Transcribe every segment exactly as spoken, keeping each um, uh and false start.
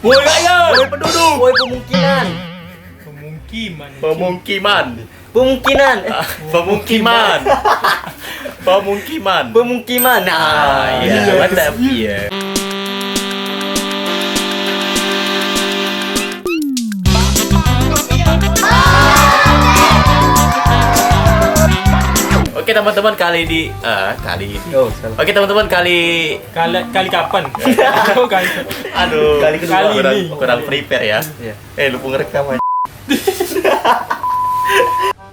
Woi rakyat. Woi penduduk. Woi pemukiman. Pemukiman. Pemukiman. Pemukiman. Pemukiman. Pemukiman. Nah, ah, iya, iya, mantap. Iya. Oke, teman-teman, kali di, eh, kali ini. Oh, salah. Oke, teman-teman, kali Kali, kali kapan? Oh, kali. Aduh, kali kedua. Kali kurang, ini. Kurang prepare ya. Iya. Eh, lupa ngerekam aja.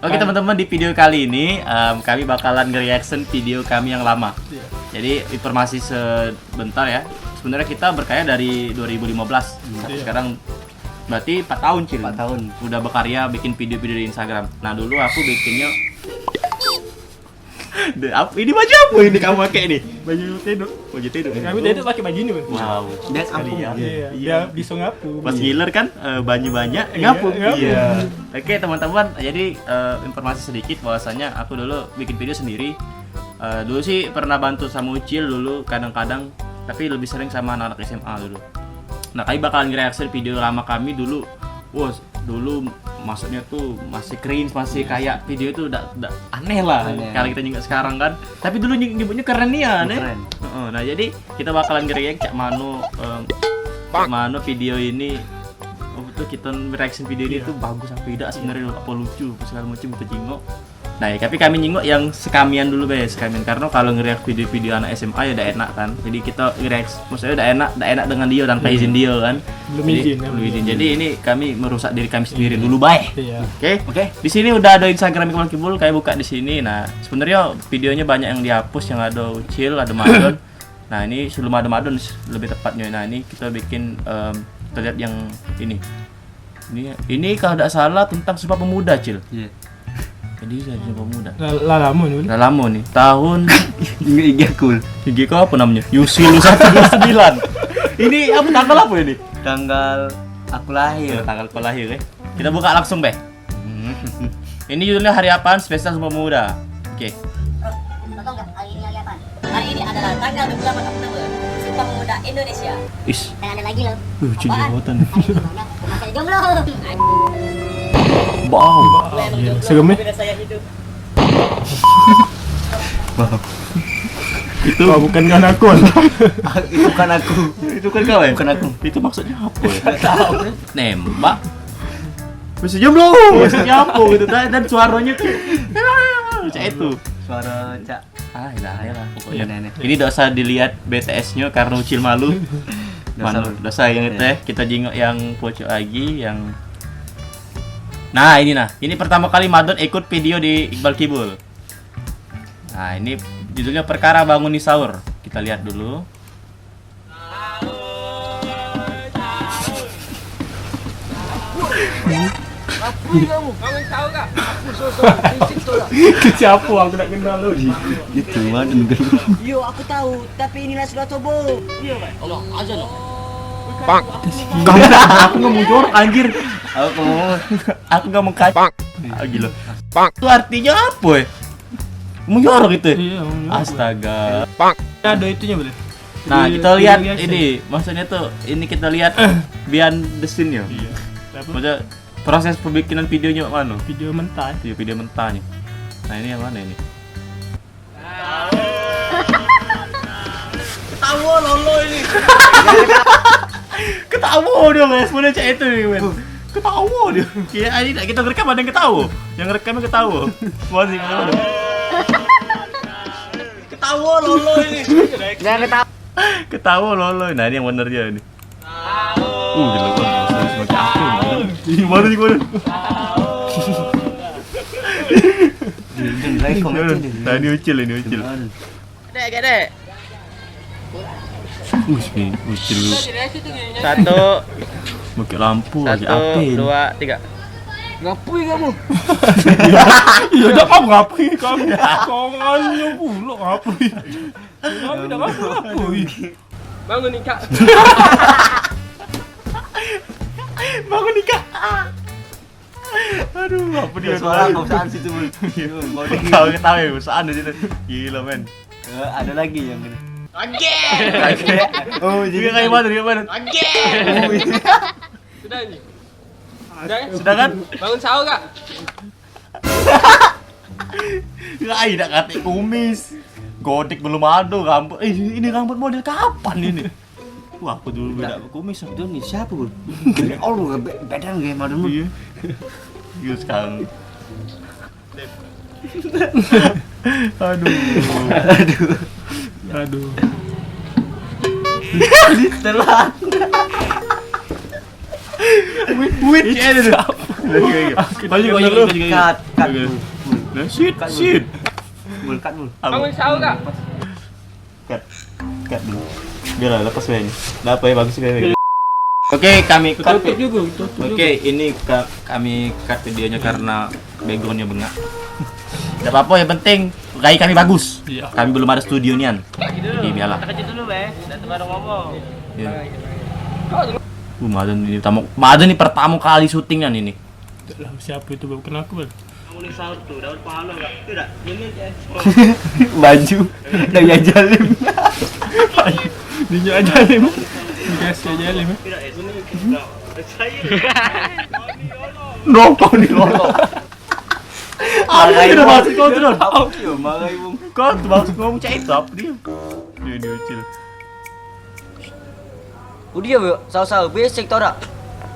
Oke, teman-teman, di video kali ini, em, kami bakalan nge-reaction video kami yang lama. Iya. Jadi, informasi sebentar ya. Sebenarnya kita berkarya dari dua ribu lima belas. Hmm. Sampai sekarang berarti empat tahun, Cil. Empat tahun. Udah berkarya, bikin video-video di Instagram. Nah, dulu aku bikinnya De, ap-, ini baju apa ini kamu pakai ni? Baju teduk. Baju teduk. Kami teduk pakai baju ni, Bang. Wow. Biar kampung. Iya, biar bisa ngapung. Pas ngiler kan, eh, banyak-banyak, iya, ngapung. Ngapung. Iya. Oke, teman-teman, jadi, eh, informasi sedikit bahwasanya aku dulu bikin video sendiri. Eh, dulu sih pernah bantu sama Ucil dulu kadang-kadang, tapi lebih sering sama anak-anak S M A dulu. Nah, kami bakalan nge-reaction video lama kami dulu. Wah, dulu maksudnya tuh masih cringe, masih kayak video tuh udah, udah aneh lah. Aneh. Kalau kita nyingok sekarang kan. Tapi dulu nying-, nyebutnya keren nian, eh. Keren. Heeh, nah, jadi kita bakalan nge-react cak mano, em, cak mano video ini. Oh, betul, kita reaction video ini tuh bagus apa tidak sebenarnya, apa lucu, apa segala macam kita jingok. Nah, ya, tapi kami nyingok yang sekamian dulu be, sekamian. Karena kalau nge-react video-video anak S M A ya dak enak kan. Jadi kita nge-react, maksudnya dak enak, dak enak dengan dia tanpa izin dia kan. Belum izin, ya, belum izin. Jadi ini kami merusak diri kami sendiri dulu bae. Iya. Oke? Oke. Di sini udah ada Instagram Iqbal Kibul, kami buka di sini. Nah, sebenarnya videonya banyak yang dihapus, yang ada Ucil, ada Madon. Nah, ini sebelum ada Madon lebih tepatnya. Nah, ini kita bikin, em, kita lihat yang ini. Ini, ini kalau tidak salah tentang Sumpah Pemuda, Cil. Iya. Jadi saya Sumpah Pemuda. Lah, lah lama ni. Lah lama ni. Tahun ingat I G aku. I G kau apa namanya? Yusil satu dua sembilan. Ini apa, tanggal apa ini? Tanggal aku lahir. Ya, tanggal kau lahir, eh. Kita buka langsung be. Ini judulnya Hari Apaan Spesial Sumpah Pemuda. Oke. Bro, kau tahu nggak hari ini hari apaan? Hari ini adalah tanggal dua puluh delapan Oktober, Sumpah Pemuda Indonesia. Is. Dan ada lagi loh. Uh, cik jawatan. Hari ini maunya masa jomblo. Bau. Iya, serem, eh? Bau. Itu, oh, bukan kan aku. Itu kan aku. Itu kan kau, eh? Bukan aku. Itu maksudnya apa, ya? Nembak. Mesti jomblo. Maksudnya apa gitu? Dan, dan suaranya tuh macam itu. Suara cak. Ah, ilah, ilah, pokoknya. Iya, nenek. Ini dosa dilihat B T S-nya karena Ucil malu. Dosa. Malu. Dosa yang itu, eh. Kita jingok yang pocok lagi, yang, nah, ini nah. Ini pertama kali Madon ikut video di Iqbal Kibul. Nah, ini judulnya Perkara Bangun di Sahur. Kita lihat dulu. Ngapui kamu? Kamu tahu gak? Aku sosok fisik tu lah. Siapa aku tak kenal tu? Itu mana negeri? Yo, aku tahu, tapi inilah sudah coba. Iya, Pak. Allah, aja no. Pak. Kamu tak, aku nggak mau jorok, anjir. Aku, aku nggak mau kacau. Ah, gila. Pak. Itu artinya apa, eh? Mau jorok itu, eh? Iya, mau jorok. Astaga. Pak. Ada itunya, boleh? Nah, kita lihat ini, maksudnya tuh, ini kita lihat behind the scene-nya. Iya. Apa? Maksudnya, proses pembikinan videonya mano? Video mentah. Iya, video mentahnya. Nah, ini yang mana ini? Ketawa lolo ini. Ketawa dia, guys. Mana cak itu nih, men? Ketawa dia. Kira ini tak kita rekam ada yang ketawa. Yang rekam ketawa. Masih ketawa. Ketawa lolo ini. Jangan ketawa. Ketawa lolo. Nah, ini yang bener dia ini. Uh, gila kan. Semakin aku. Ini baru ni baru. Nah, ini Ucil, ini Ucil. Dek, dek, dek. Us, ni Ucil. Satu. Pakai lampu lagi. Satu, apa ni? Dua, tiga. Ngapui kamu? Iya, dah kamu ngapui kamu. Tangannya pula ngapui. Kamu dah ngapui, ngapui. Bangun ni, Kak. Bangun ni, Kak. Aduh, apa dia suara kau saan situ, Bun? Kau ketawa ya, saan di situ. Gila, men. Eh, ada lagi yang kena. Oke. Oh, jadi kayak mana, kayak mana? Oke. Sudah ini. Sudah ya? Sudah kan? Bangun sahur kak? Ai dak katik kumis. Godek belum ada rambut. Eh, ini rambut model kapan ini? Wah, aku dulu dak kumis. Itu ni siapa, Bul? Demi Allah, be- badan kayak model, Bul. Iya. Iya, sekarang. Aduh. Aduh. Aduh. Ditelan. Wit, wit, ya, itu. Lagi, lagi. Maju, maju, maju, maju. Cut, cut. Oke. Nah, shit, shit. Bul, cut, Bul. Apa? Kamu sahur kak? Cut. Cut dulu. Biarlah, lepas, men. Dah apa ya, bagus, men. Oke, kami cut. Tutup juga, tutup juga. Oke, ini ka- kami cut videonya karena backgroundnya bengak. Tidak apa-apa, yang penting rai kami bagus. Iya. Kami belum ada studio nian. Jadi biarlah. Kita kejut dulu, Be. Dah tebar ngomong. Iya. Uh, Madan ini pertama, Madan ini pertama kali syuting nian ini. Dah lah, siapa itu, Bang? Kenapa, Bang? Kamu ni sahur tu, dapat pahala enggak? Tidak. Ini dia. Baju dari Ajalim. Dinyo Ajalim. Dikasih Ajalim, eh. Tidak, ya, sini. Saya. Rokok ni, rokok. Apa dia maksud kau tu, Don? Apa dia? Marah, Bung. Kau tu maksud kau cak itu apa dia? Dia, dia kecil. Udah ya, Bro. Sahur-sahur, berisik tau dak?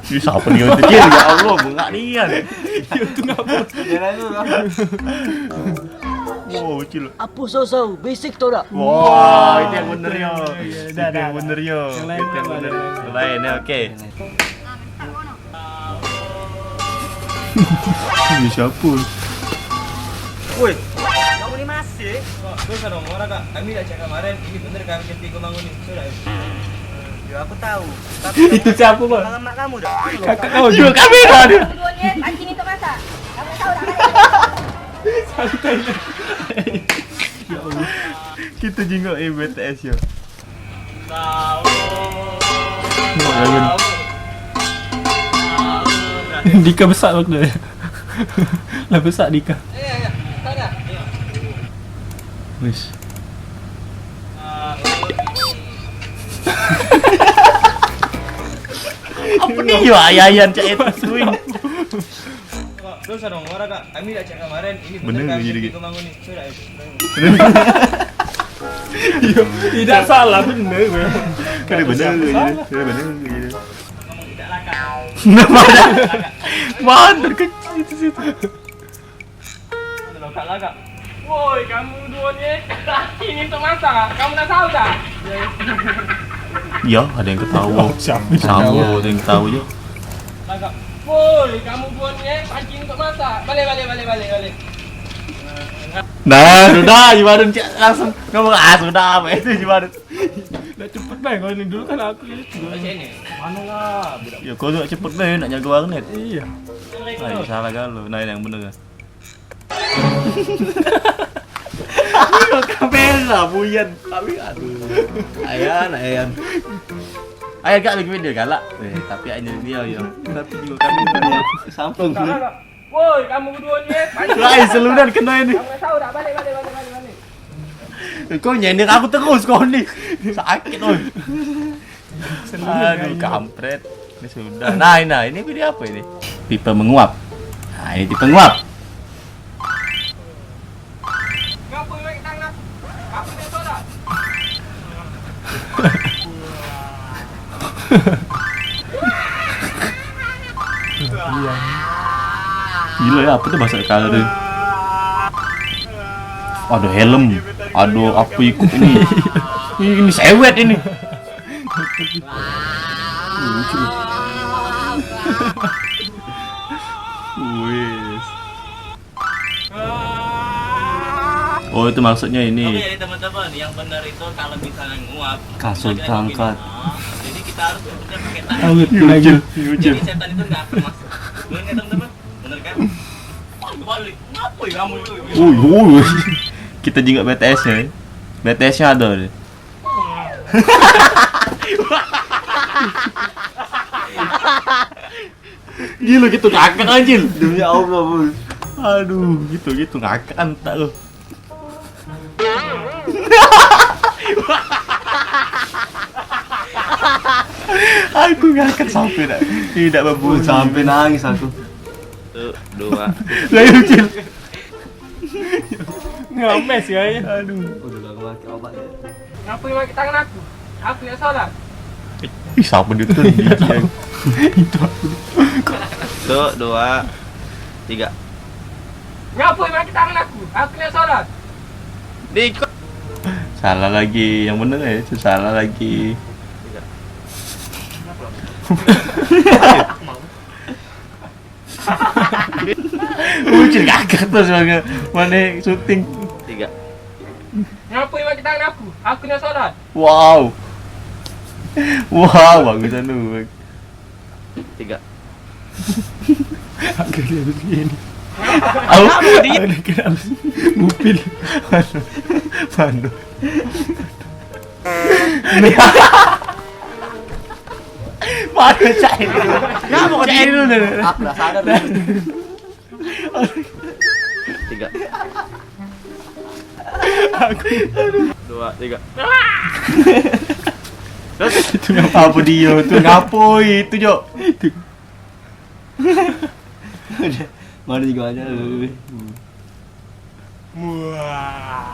Ih, siapa dia tu, Cil? Ya Allah, bengak nian. Dia tu ngapa? Jalan tu lah. Wow, Cil. Apa sahur-sahur, berisik tau dak? Wah, itu yang bener yo. Iya, dah, dah, dah. Itu yang bener yo. Yang lain, yang lain. Yang lain, ya, oke. Ini siapa? Woi, kamu ni masih? Kok dosa dong orang kak? Kami dah cek kemarin, ini bener kan ketiga bangun ni, sudah ya? Ya aku tahu. Tapi itu siapa, Bang? Kakak mak kamu dah. Kakak kau juga kamera dia. Dua niat pancing itu masak. Kamu tahu tak? Santai. Ya Allah. Kita jingok eh B T S ya. Dika besak waktu tu. Lah besak Dika. Wis. Apa ni yo ayah-ayahan cak itu swing. Dosa dong, orang kak. Kami dah cek kemarin, ini bener kan jadi ketiga bangun ni. Sudah ya. Tidak salah, bener. Kena bener je. Kena bener je. Mana? Mana kecil itu situ. Woi, kamu dua ni laki ni untuk masak. Kamu nak tahu tak? Ya, ada yang ketawa. Siapa? Sama, ada yang ketawa je. Woi, kamu dua ni pancing untuk masak. Balik, balik, balik, balik, balik. Nah, sudah, Jibarun cak langsung ngomong, "Ah, sudah, apa itu, Jibarun?" Dah cepet bae kau ni, dulu kan aku ni. Mana lah budak. Ya, kau tu cepet bae nak jaga warnet. Iya. Ai, salah galo. Nah, yang bener kan. Kamera buyan. Tapi aduh. Ayan, ayan. Ayan gak bikin video galak. Eh, tapi ayan jadi dia ya. Tapi juga kami sampung. Woi, kamu berdua ni, eh. Lah, selunan kena ini. Kamu tahu tak? Balik, balik, balik, balik, balik. Kau nyender aku terus kau ni. Sakit oi. Aduh, kampret. Ini sudah. Nah, ini, nah, ini video apa ini? Tipe menguap. Nah, ini tipe menguap. Gila ya, apa tu bahasa kala tu? Ada helm, ada apa ikut ini? Ini, ini sewet ini. Lucu. Wis. Oh, itu maksudnya ini. Oke, jadi teman-teman, yang benar itu kalau misalnya nguap, kasur terangkat. Jadi kita harus nyebutnya pakai tangan. Awet lagi. Jadi setan itu nggak akan masuk. Benar nggak, teman-teman? Benar kan? Oh, balik. Ngapa ya kamu itu? Woi, woi. Kita juga B T S ya. B T S-nya ada deh. Gila gitu ngakak anjir. Demi Allah, Bul. Aduh, gitu gitu ngakak antak lu. Aku ngangkat sampai dak. Tidak berbunyi. Sampai nangis aku. Satu, dua. Lah, Ucil. Ngames ya, ya. Aduh. Udah lah, aku pakai obat ya. Ngapo yang pakai tangan aku? Aku yang salah. Ih, siapa dia tuh? Itu aku. Satu, dua, tiga. Ngapo yang pakai tangan aku? Aku yang salah. Di Salah lagi, yang bener ya, itu salah lagi. Tiga. Ucil gagah terus, mane, mane syuting. Tiga. Ngapo yang pakai tangan aku? Aku yang salah. Wow. Wow, bagus anu. Tiga. Aku dia begini. Au. Aku kena habis. Ngupil. Mano? Mano cak ini? Ngapo kau diem? Aku dah sadar. Tiga. Aku. Dua, tiga. Terus? Itu ngapo dia tu? Ngapo itu, Jok? Itu. Udah, mari juga aja dulu. Wah.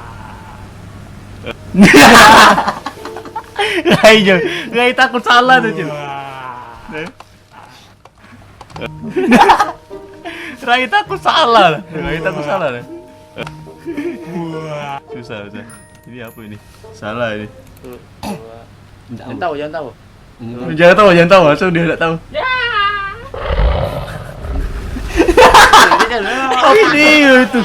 Rai, Jo. Rai takut salah tu, Jo. Wah. Eh? Rai takut salah. Rai takut salah. Wah. Susah, susah. Ini apa ini? Salah ini. Jangan tahu, jangan tahu. Jangan tahu, jangan tahu. Asal dia tak tahu. Apa dia itu?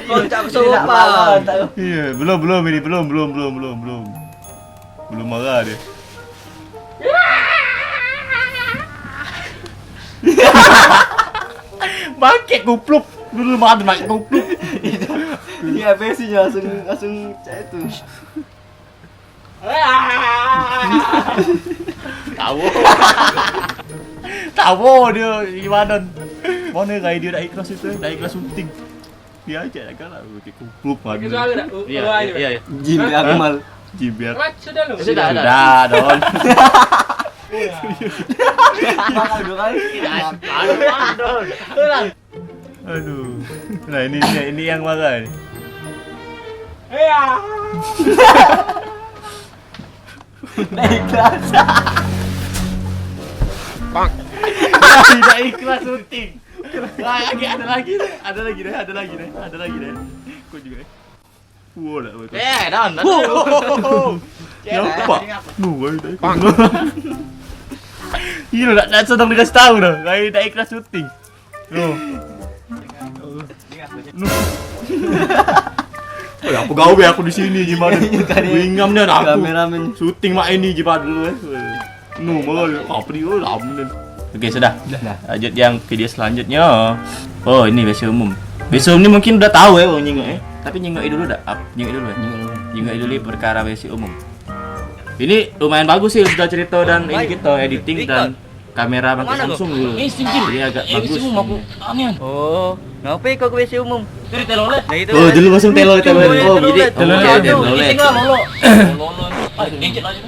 Kocak kesurupan. Iya, belum, belum ini, belum, belum, belum, belum, belum. Belum marah dia. Bangkit kupluk. Dulu marah bangkit kupluk. Iya, biasanya langsung, langsung cak itu. Tawo. Tawo dia gimana? Mana Rai dia dak ikhlas itu, dak ikhlas syuting. Dia aja dak galak, pakai kupluk madu. Pakai suara dak? U-, Iya, ulang iya, aja. Iya, iya. Jim Hah? Akmal. Jim biar. Mat, sudah lu? Sudah, Sudah, Don. Iya. Makan dua kali. Iya, aduh, aduh. Ulang. Aduh. Nah, ini dia, ini yang marah ni. Iya. Dah ikhlas. Bang. Tidak ikhlas syuting. Lagi, ada lagi deh, ada lagi deh, ada lagi deh, ada lagi deh. Kau juga deh. Wow, dah betul. Eh, Don, Don. Wow. Nampak? Tadi aku. Nuh, baru tak ikut. Bang. Iya, nak, nak sedang dikasih tahu dah. Baru tak ikhlas syuting. Nuh. Nuh. Oh, apa gawe aku di sini, gimana? Iya, tadi. Ringam ni aku. Kameramen. Syuting mak ini, gimana dulu, eh? Nu, molo, apa dia, oh, lama ni. Oke, sudah. Dah. Lanjut yang video selanjutnya. Oh, ini W C umum. W C umum ni mungkin udah tahu ya, wong nyingok ya. Tapi nyingok dulu dah. Ap, nyingok dulu ya. Nyingok dulu. Nyingok dulu perkara W C umum. Ini lumayan bagus sih, sudah cerita dan ini kita editing dan kamera pakai Samsung dulu. Jadi agak bagus. Oh, ngapo kau ke W C umum? Itu di telolet. Nah, itu Oh, kan. Dulu masuk telolet, telolet. Iya, Oh, telolet. Jadi telolet. Telolet. Telolet. Telolet. Ah, ngecek aja.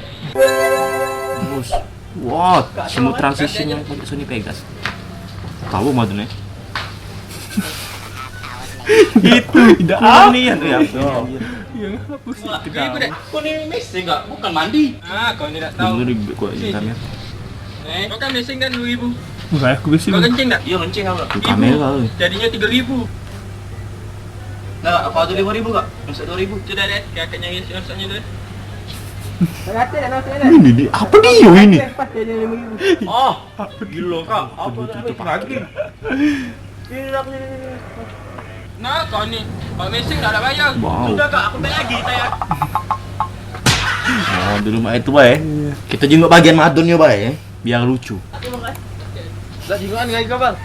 Bos. Wah, semua transition yang pakai Sony Vegas. Tahu mah tuh nih. Itu. Tidak. Ini ya, ya. Iya, ngapa sih? Wah, kau ni mesti enggak? Bukan mandi. Ah, kau ni tak tahu. Dulu di, kau Sini. Kamera. Eh, kau kan missing kan dua ribu? Bukan aku missing. Kau kencing tak? Iya, kencing aku. Kamera. Jadinya tiga ribu. Nah, apa tu lima ribu, Kak? Masuk dua ribu. Sudah deh, kakak nyari masuknya tu. Ini, ini, apa dia ini? Pas dia lima ribu. Oh, gila, Kak. Apa tu lagi? Nah, kau ni, Pak Mesing dah, dah bayar. Wow. Sudah, Kak, aku tak lagi, tak ya. Oh, dulu mak itu bae. Iya. Kita jenguk bagian madonnya bae, biar lucu. Dak jingokan lagi kau, Bang?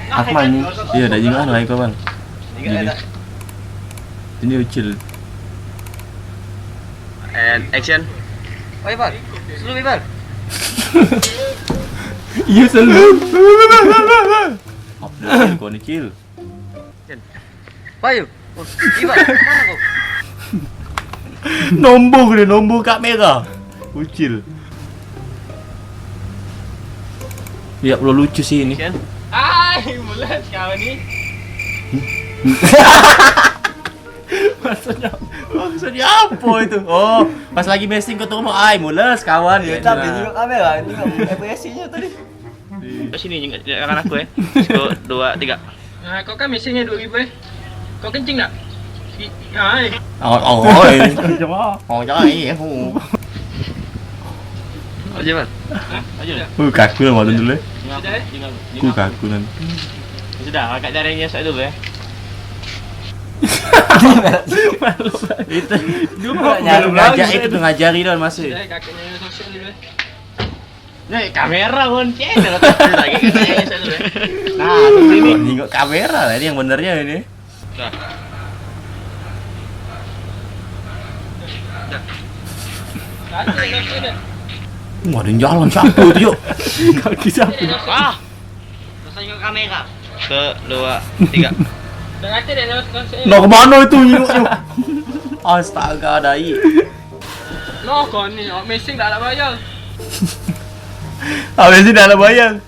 Akmal ni. Iya, dak jingokan lagi kau, Bang. Ingat tak? Ini Ucil. And action. Oi, Bang. Slow, Bang. Iya, slow. Apa kau ni, Cil? Payu. Oh, Iwan, mana kau? Nombor dia, nombor kamera. Ucil. Ya Allah, lucu sih ini. Ai, mules kau ni. Maksudnya, maksudnya apa itu? Oh, pas lagi messing kau tuh mau, "Ai, mules kawan." Ya, tapi tengok kamera, tengok ekspresinya tadi. Kat sini, jangan aku, eh. Satu, dua, tiga. Nah, kau kan messingnya dua ribu, eh. Kau kencing tak? Ai. Oh, oh, oh, eh. Oh, jangan, eh. Oh. Aja, Bang. Aja. Uh, kaku lah malu dulu, eh. Sudah, eh? Ku kaku nanti. Sudah, agak jarangnya saya dulu, eh. Itu. Dia belum ngajari, itu ngajari doang masih. Sudah, eh, kakaknya sosial dulu, eh. Ni kamera pun cek lagi. Nah, ini nengok kamera lah, ini yang benernya ini. Dah. Dah. Wah, ada yang jalan, siapa itu, yuk? Kaki siapa? Ah. Terus tengok kamera. Satu, dua, tiga. Dah kata dia, terus, terus, eh. Nah, kemana itu nyengoknya? Astaga, dai. Noh, kau ni, awak messing dak nak bayar. Awak messing dak nak bayar.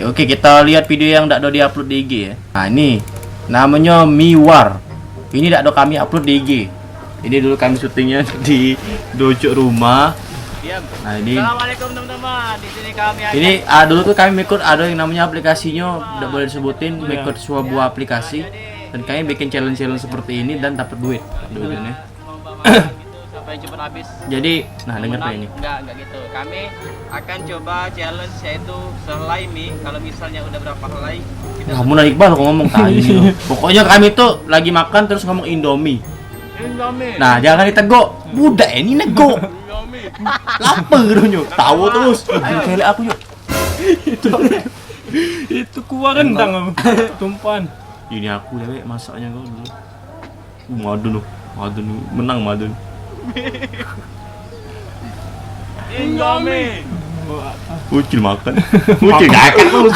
Oke, kita lihat video yang dak do diupload di I G ya. Nah, ini namanya Miwar. Ini dak do kami upload di I G. Ini dulu kami syutingnya di dojok rumah. Diam. Nah, ini. Assalamualaikum, teman-teman. Di sini kami akan. Ini, ah, dulu tuh kami ikut ada yang namanya aplikasinya, dak boleh disebutin, ikut sebuah buah aplikasi. Dan kami bikin challenge-challenge seperti ini dan dapat duit. Duitnya. Membawa gitu sampai cepat habis. Jadi, nah, denger ini. Enggak, enggak gitu. Kami akan coba challenge yaitu sehelai mie. Kalau misalnya udah berapa helai, kita. Nah, mun Iqbal kok ngomong tai. Pokoknya kami tuh lagi makan terus ngomong Indomie. Indomie. Nah, jangan diteguk. Budak ini neguk. Indomie. Lapar dulu. Tahu terus. Kelek aku yuk. Itu, itu kuah rendang apa? Tumpahan. Ini aku dewek masaknya kau dulu. Uh, madun tu. Madun tu. Menang madun. Indomie. Ucil makan. Ucil makan terus.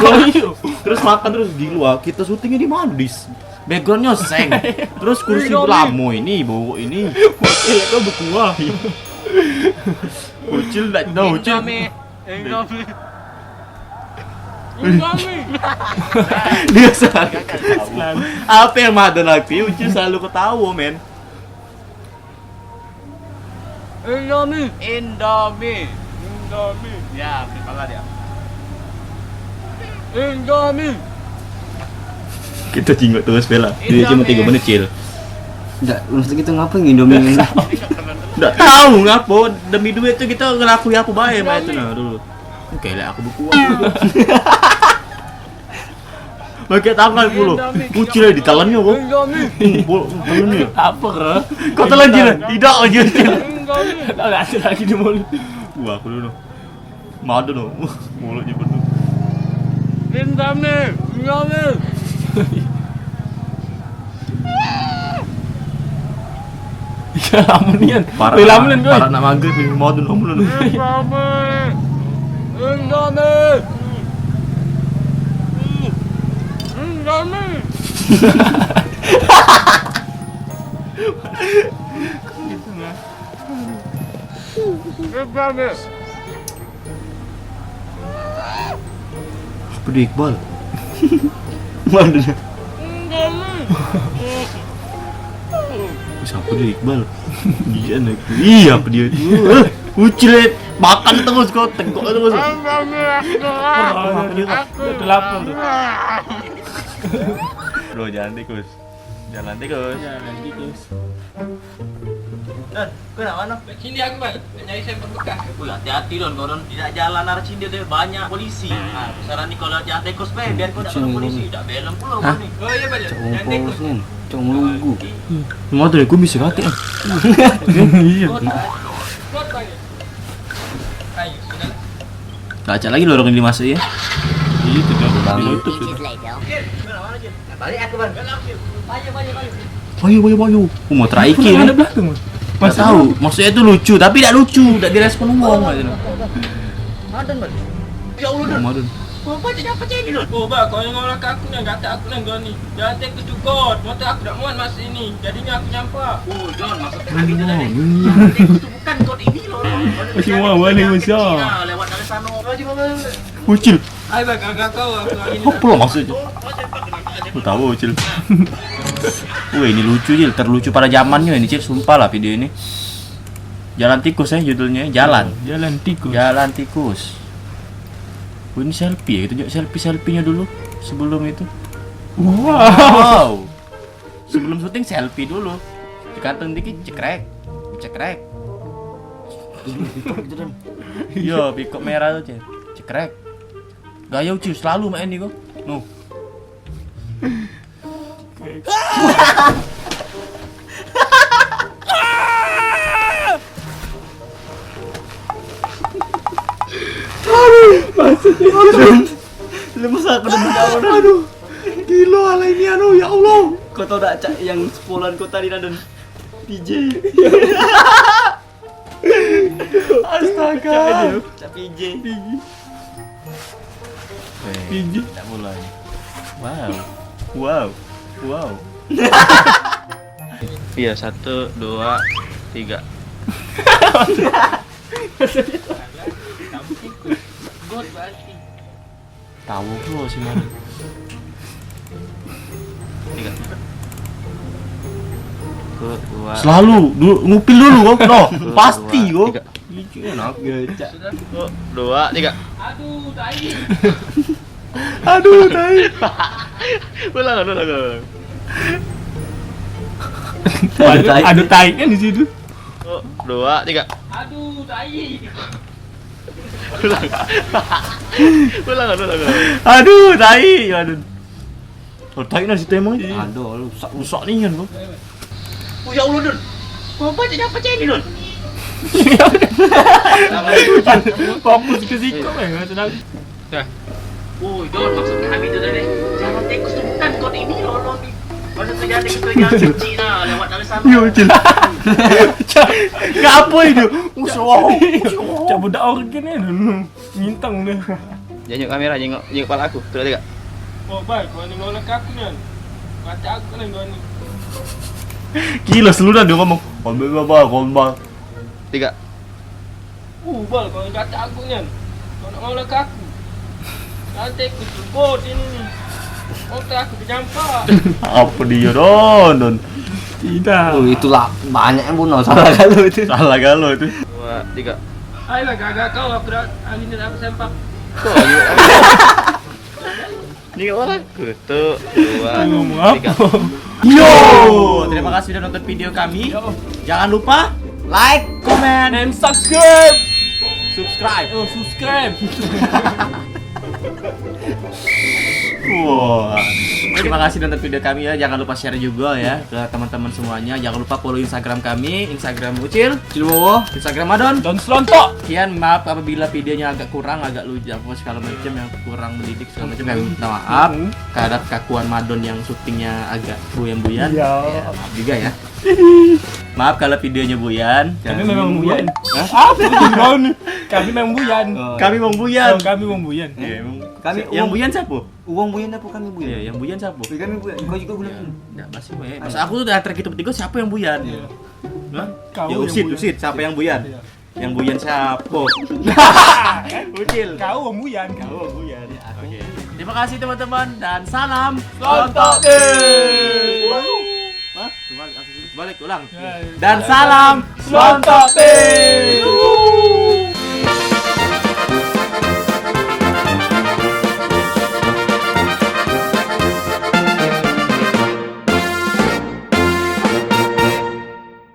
Terus makan terus di luar. Kita syutingnya di mana, Dis? Backgroundnya seng. Terus kursi lamo ini, bawok ini. Ucil kau berkuah. Ucil tak tahu, Ucil. Indomie. Indomie. Indomie. Dia selalu ketawa. Apa yang madon aku? Ucil selalu ketawa, men. Indomie. Indomie. Indomie. Ya, kepala dia. Indomie. Kita jingok terus, Bella. Dia cuma tiga menit, Cil. Ndak, maksud kita ngapa Indomie ini? Ndak tahu ngapa, demi duit tu kita ngelakuin apa bae, bae tu nah dulu. Kelek aku berkuah. Pakai tangan pula. Ucil ditalannya apa? Indomie. Hmm, bol-, talannya. Apa ke? Kau telan je lah. Tidak aja. Indomie. Tak ada lagi di mulut. Wah, aku dulu. Madu no. Mulutnya penuh. Indomie, Indomie. Iya, lamun nian. Parah. Weh, lamun nian, weh. Parah nak maghrib ni, madu no mulutnya. Indomie. Indomie. Indomie. Indomie. Apa dia, Iqbal? Mana dia? Siapa dia, Iqbal? Iya, nak. Iya, apa dia? Ucil, makan terus kau, tegok terus. Apa dia? Udah lapar tu. Bro, jangan tikus. Jalan tikus. Jalan tikus. Don, kau nak mana? Sini aku, Bang. Nak nyari semper bekas. Ui, hati-hati, Don, kau, Don. Tidak jalan arah sini, dia banyak polisi. Nah, saran ni kalau jalan tikus, Bang, biar kau tak kena polisi, tak belum pulau kau ni. Oh, iya, Bang. Cok, jangan tikus. Ni. Cok, ngelugu. Mau tuh, aku bisa kate. Iya. Kuat, Bang. Ayo, sudah lah. Tak acak lagi lorong ini masuk ya. Iya, itu dah. Bang. Ditutup sudah. Balik aku, Bang. Payu, payu, payu. Payu, payu, payu. Oh, mau terakhir ni. Ada belakang, Bang. Tak tahu. Maksudnya itu lucu, tapi tak lucu, tak direspon wong aja. Madon, Bang. Ya Allah, Don. Madon. Apa jadi apa jadi, Don? Oh, Bang, kau yang ngolak aku nang kata aku nang goni. Jangan tikus cukup. Motor aku tak muat masuk ini. Jadinya aku nyampak. Oh, Don, maksudnya tadi kita dari. Bukan kau ini loh. Masih mau balik, Bang. Lewat dari sana. Ucil. Apa lo maksudnya? Lu tahu, Cil. Wah, ini lucu, Cil. Terlucu pada zamannya ini, Cil. Sumpah lah video ini. Jalan tikus ya judulnya, jalan. Jalan tikus. Jalan tikus. Wah, ini selfie ya, kita tunjuk selfie-selfie-nya dulu sebelum itu. Wow. Wow. Sebelum syuting selfie dulu. Digantung dikit, cekrek. Cekrek. Gitu, Dan. Yo, pikok merah tuh, Cil. Cekrek. Gaya Ucil selalu main nih kok. Nuh. Aduh, maksudnya. Lemes aku dengan kau. Aduh. Gila lah ini anu, ya Allah. Kau tahu tak, Cak, yang sepuluhan kau tadi, Nadon? P J. Astaga. Cak P J. Weh, tak mulai. Wow. Wow. Wow. Iya, satu, dua, tiga. Tahu lo sih, man. Tiga. Satu, dua. Selalu dulu, ngupil dulu kok. No, pasti kok. Tiga. Lucu enak. Satu, dua, tiga. Aduh, tai. Aduh, tai. Ulang, ulang, ulang. Aduh, tai. Aduh, tai kan di situ. Satu, dua, tiga. Aduh, tai. Ulang. Ulang, ulang, ulang. Aduh, tai. Aduh. Oh, tai nasi temang. Iya. Aduh, rusak, rusak nian, Bang. Oh, ya Allah, Dun. Kau baca siapa cek ni, Dun? Fokus ke siku, eh, tenang. Dah. Woi, Don, maksud kami tu tadi, jalan tikus tu bukan kot ini, lolong ni. Maksud tu jalan tikus tu jalan kecil lah, lewat dari sana. Yo, Cil. Ngapo itu? Usah. Cak budak orang kini dulu. Ngintang dia. Jengok kamera, jengok, jengok pala aku. Tuh, lihat. Oh, bal, kau ni nolak aku ni. Kata aku lah kau ni. Gila, seluruh dia ngomong. Kau bal, kau bal. Tiga. Uh, bal, kau kata aku ni. Kau nak nolak aku. Nanti aku jemput ini ni. Otak aku kejampak. Apa dia, Don, Don? Tidak. Oh, itulah banyak yang bunuh. Salah kalau itu. Salah kalau itu. Dua, tiga. Ayolah, gagah kau, aku dah, hari ni dah aku sempak. Kau juga. Ni kat mana? Satu, dua, tiga. Yo, terima kasih udah nonton video kami. Yo. Jangan lupa like, comment, and subscribe. Subscribe. Oh, subscribe. Wah. Terima kasih nonton video kami ya. Jangan lupa share juga ya ke teman-teman semuanya. Jangan lupa follow Instagram kami, Instagram Ucil. Cilwowo. Instagram Madon. Don Slontok. Kian maaf apabila videonya agak kurang, agak lucu, apa segala macam yang kurang mendidik, segala macam, kami minta maaf. Mm-hmm. Terhadap kakuan Madon yang syutingnya agak buyan-buyan. Iya. Ya, maaf juga ya. Maaf kalau videonya buyan. Kami memang buyan. Hah? Apa sih kau ni? Kami memang buyan. Oh. Kami memang buyan. Oh, kami memang buyan. Iya, emang. Kami yang buyan siapa? Uang buyan apa kami buyan? Iya, yang buyan siapa? Ya, kami buyan. Kau juga buyan. Iya. Nggak, masih buyan. Masa aku tuh, antara kita bertiga siapa yang buyan? Iya. Hah? Kau yang buyan. Ya, Usit, Usit, siapa yang buyan? Iya. Yang buyan siapa? Ucil. Kau yang buyan. Kau yang buyan. Iya, aku. Oke. Terima kasih teman-teman dan salam Slontok Beat. Hah? Kembali, aku dulu. Balik ulang. Ya, ya. Dan salam Slontok Beat.